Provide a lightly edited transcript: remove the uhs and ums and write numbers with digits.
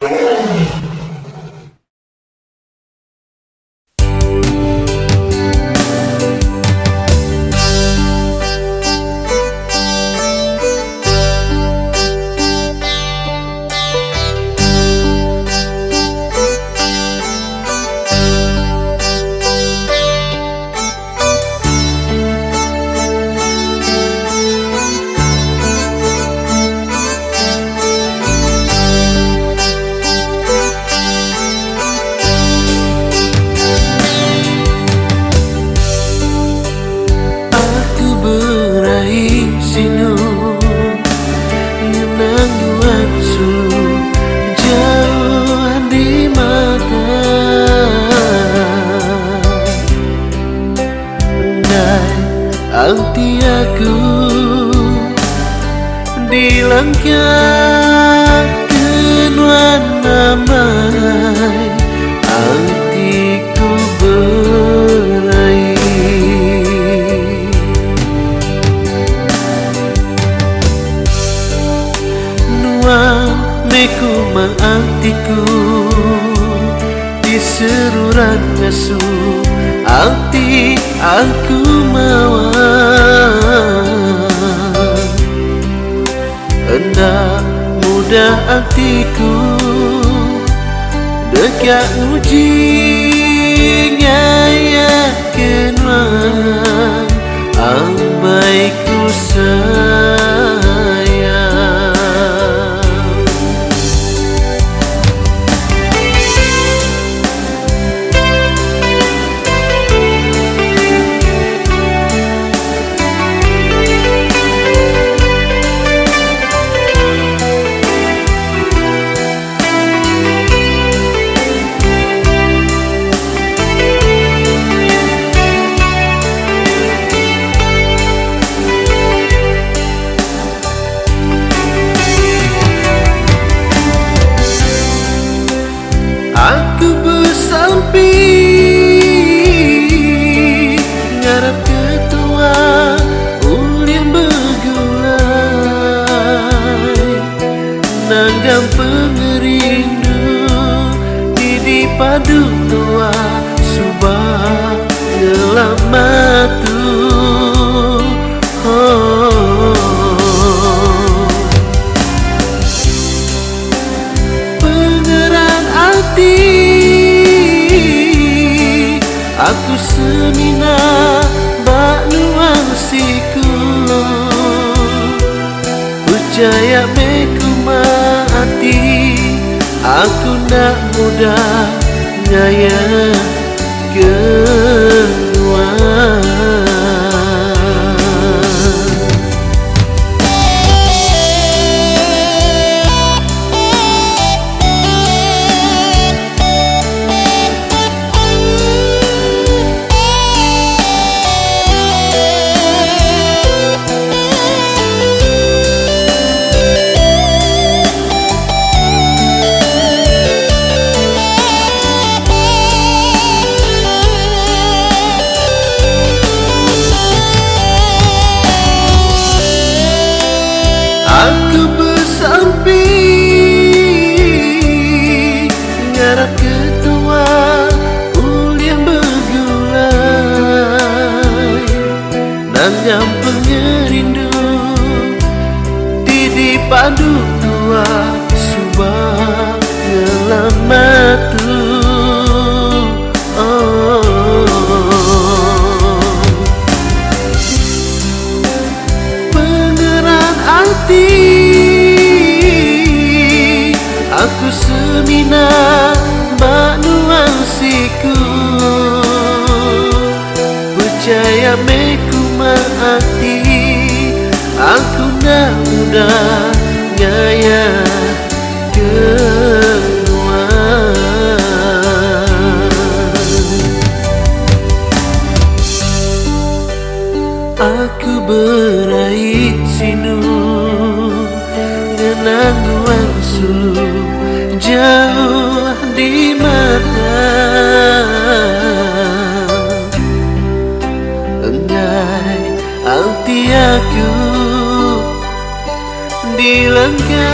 Aku beraie sinu ngenang nuan sulu jauh di mata. Endai anti aku dilengka ke nuan amai atiku beraie. Nuan meh kumang atiku ti seruran ngasuh ati aku mawa. Enda mudah atiku deka nguji ngayahka nuan ambai ku sayang. Aku besampi ngarap ke tua ulih begulai nanggam pengerindu ti dipadu tua suba ngelama tu. Oh. Pengeran ati aku semina ba nuan siku. Percaya meh ku mati aku enda mudah ngaya ke nuan. Aku besampi ngarap ke tua ulih begulai nanggam pengerindu ti dipadu tua suba ngelama tu. Oh. Pengeran ati aku semina ba nuan siku. Percaya meh ku ati aku enda mudah ngaya ke nuan. Aku beraie sinu ngenang nuan sulu jauh di mata. Enggai ati aku dilengka.